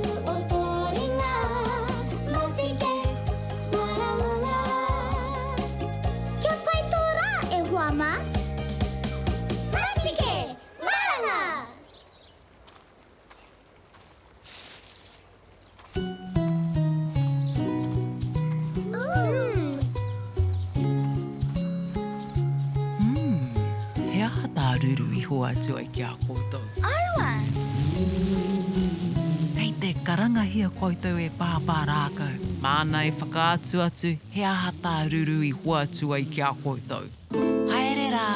Speaker 1: i hoatu ai ki a koutou.
Speaker 2: Aua!
Speaker 1: Kei te karangahia koutou e Pāpā Rākau, māna e whakaatu atu he aha tā Ruru i hoatu ai ki a koutou. Haere rā!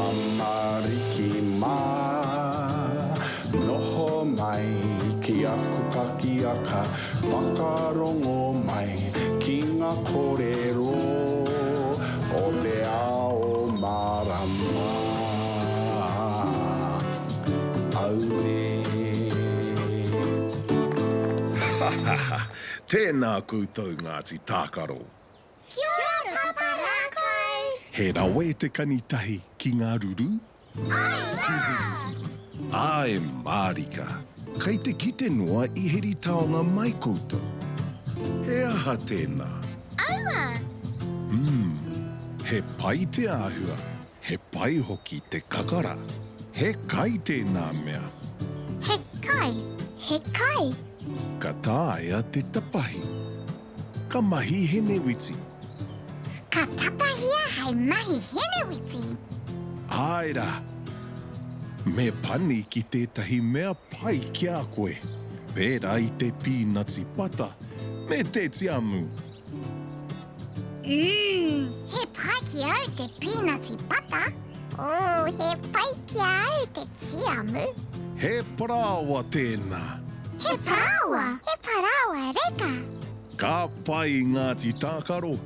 Speaker 4: Tamariki mā, noho mai ki aku kakiaka, whakarongo mai ki ngā kōrero o te ao mārama. Auē.
Speaker 5: Tēnā koutou Ngāti Tākaro.
Speaker 2: Kia ora Papa Rākau!
Speaker 5: He rawe te kani tahi ki ngā ruru?
Speaker 2: Āe rā!
Speaker 5: Āe mārika, kei te kite noa i heri taonga mai koutou. He aha tēnā?
Speaker 2: Aua!
Speaker 5: Umm, he pai te āhua, he pai hoki te kakara. He kai tēnā mea.
Speaker 2: He kai, he kai.
Speaker 5: Ka taea te tapahi. Ka mahi henewiti.
Speaker 2: Ka tapahia hei mahi henewiti.
Speaker 5: Āe rā. Me pani ki tētahi mea pai ki a koe, pērā i te pīnati pata me te tiamu.
Speaker 2: Umm, he pai ki au te pīnati pata. Ooh, he pai ki a au te tiamu.
Speaker 5: He parāoa tēnā.
Speaker 2: He parāoa, he parāoa reka.
Speaker 5: Ka pai Ngāti Tākaro,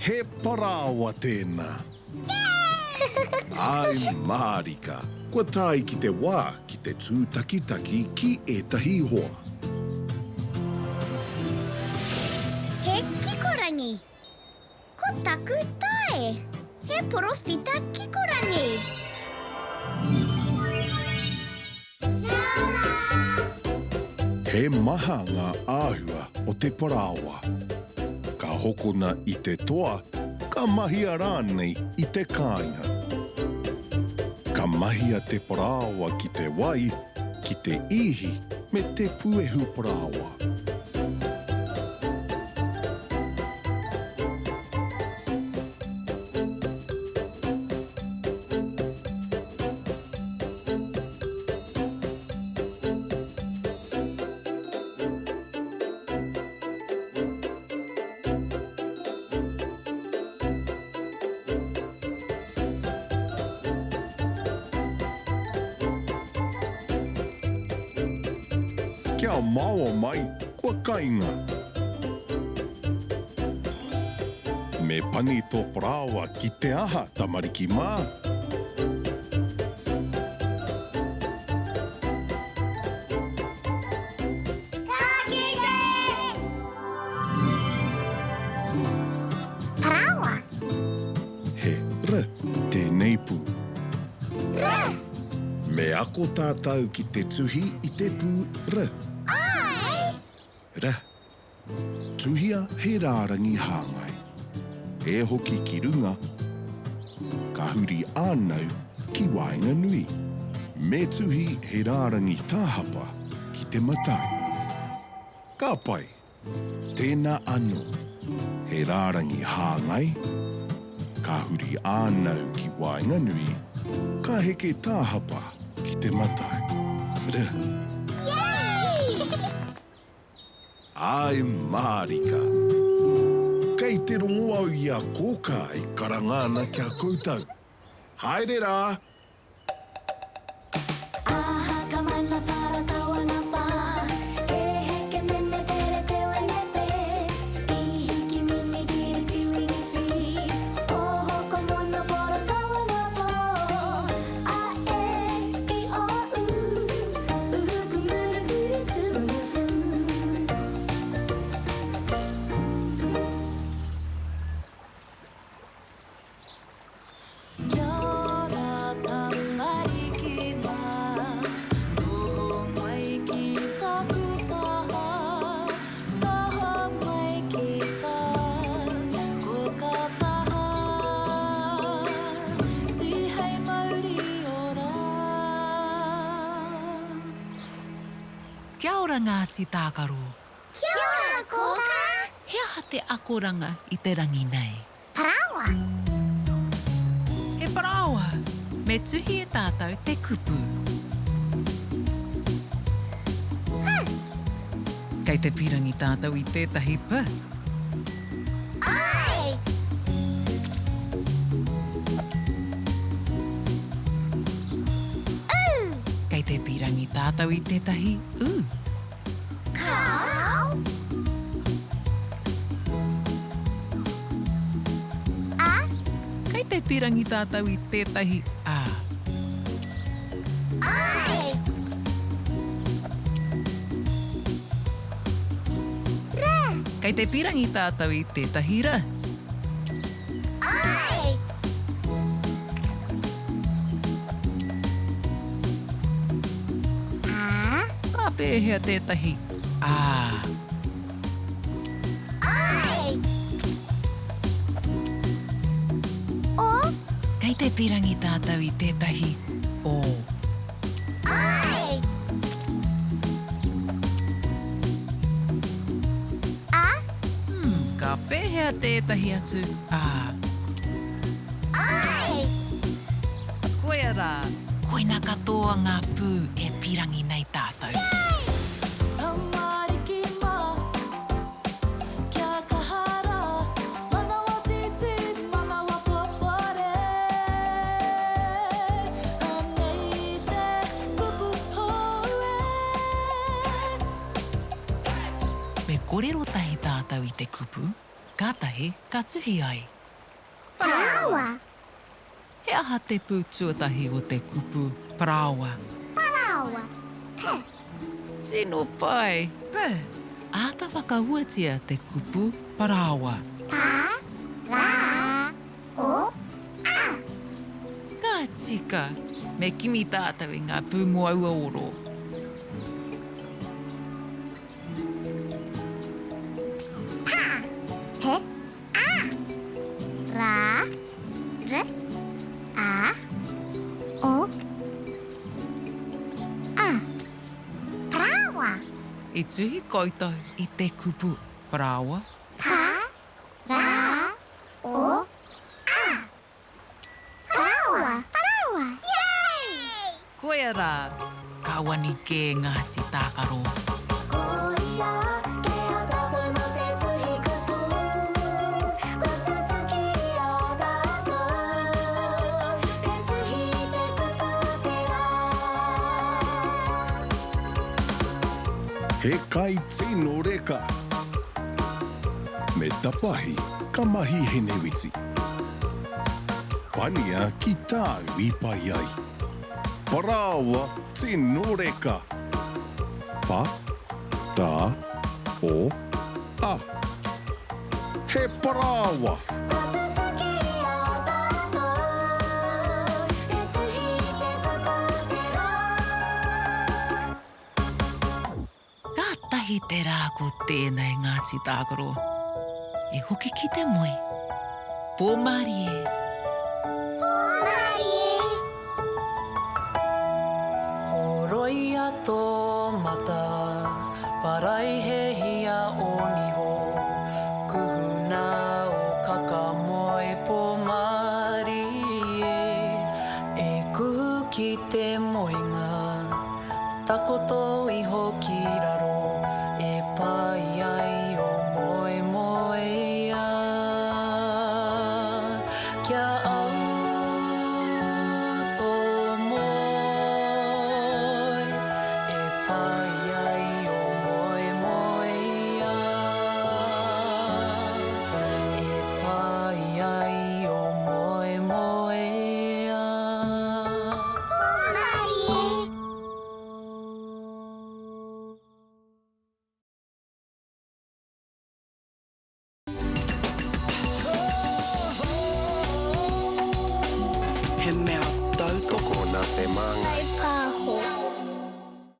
Speaker 5: he parāoa tēnā. Āe mārika, kua tae ki te wā ki te tūtakitaki ki ētahi hoa.
Speaker 2: He kikorangi. Ko taku tae. He porowhita kikorangi. Kia ora!
Speaker 5: He maha ngā āhua o te parāoa. Ka hokona i te toa, ka mahia rānei i te kāinga. Ka mahia te parāoa ki te wai, ki te īhi me te puehu parāoa. Kia maoa mai, kua kainga. Me pani tō parāoa ki te aha, tamariki mā?
Speaker 2: Ka kite! Parāoa.
Speaker 5: He r tēnei pū.
Speaker 2: R!
Speaker 5: Me ako tātou ki te tuhi i te pū r.
Speaker 2: Āe!
Speaker 5: R. Tuhia he rārangi hāngai. E hoki ki runga, ka huri ānau ki waenganui. Me tuhi he rārangi tāhapa ki te matau. Ka pai! Tēnā anō, he rārangi hāngai, ka huri ānau ki waenganui, ka heke tāhapa ki te matau. R.
Speaker 2: Yay!
Speaker 5: Āe mārika. Kei te rongo au i a Kōkā e karanga ana ki a koutou. Haere rā!
Speaker 3: Aha ka mana para tawana pa E heke mene pere te wene pe I hiki mini kiri tiwini fi Oho ko mono poro tawana po A e i o u Uhu ku munu kuru tu
Speaker 1: Kia ora tamariki mā, noho mai ki taku taha, taha mai ki tā koka taha, tihei mauri ora. Kia ora Ngāti Tākaro.
Speaker 2: Kia ora Kōkā!
Speaker 1: He aha te akoranga i te rangi nei?
Speaker 2: Parāoa.
Speaker 1: He parāoa. Me tuhi e tātou te kupu.
Speaker 2: P.
Speaker 1: Kei te pīrangi tātou i tētahi p.
Speaker 2: I. U.
Speaker 1: Kei te pīrangi tātou i tētahi u.
Speaker 2: Kāo. A.
Speaker 1: Kei te pīrangi tātou i tētahi a.
Speaker 2: I. R.
Speaker 1: Kei te pīrangi tātou i tētahi r.
Speaker 2: I. A.
Speaker 1: Ka pēhea tētahi a?
Speaker 2: I. O.
Speaker 1: Kei te pīrangi tātou i tētahi o.
Speaker 2: I. A.
Speaker 1: Hmm, ka pēhea tētahi atu a?
Speaker 2: I.
Speaker 1: Koia rā. Koina katoa ngā pū e pīrangi nei tātou.
Speaker 3: Tamariki mā, kia kaha rā, manawa tītī, manawa popore. Anei te kupu hou e.
Speaker 1: Me kōrero tahi tātou i te kupu, kātahi ka tuhi ai.
Speaker 2: Parāoa.
Speaker 1: He aha te pū tuatahi o te kupu parāoa?
Speaker 2: Parāoa. P.
Speaker 1: Tino pai! P. Āta whakahuatia te kupu parāoa.
Speaker 2: Pa, rā, o, a.
Speaker 1: Ka tika! Me kimi tātou i ngā pū mō aua oro.
Speaker 2: Pa, pe, A. Ra. R. A. O. A. Parāoa.
Speaker 1: I tuhi koutou i te kupu parāoa?
Speaker 2: Pa. Ra. O. A. Parāoa. Parāoa. Yay!
Speaker 1: Koia rā, ka wani kē Ngāti Tākaro.
Speaker 3: Ko ia kei a tātou mā te tuhi kupu, kua tutuki i a tātou, te tuhi te kupu te rā.
Speaker 5: He kai tino reka. Me tapahi ka mahi henewiti. Pania ki tāu i pai ai. Parāoa tino reka. Pa, rā, o, a. He parāoa!
Speaker 3: Kua tutuki i a tātou, te tuhi te kupu te rā.
Speaker 1: Kātahi te rā ko tēnei Ngāti Tākaro. E hoki ki te moe. Pō mārie.
Speaker 2: Pō mārie.
Speaker 6: Horoia tō mata, paraihehia ō niho, kuhuna ō kaka moe pō mārie. E kuhu ki te moenga, takoto.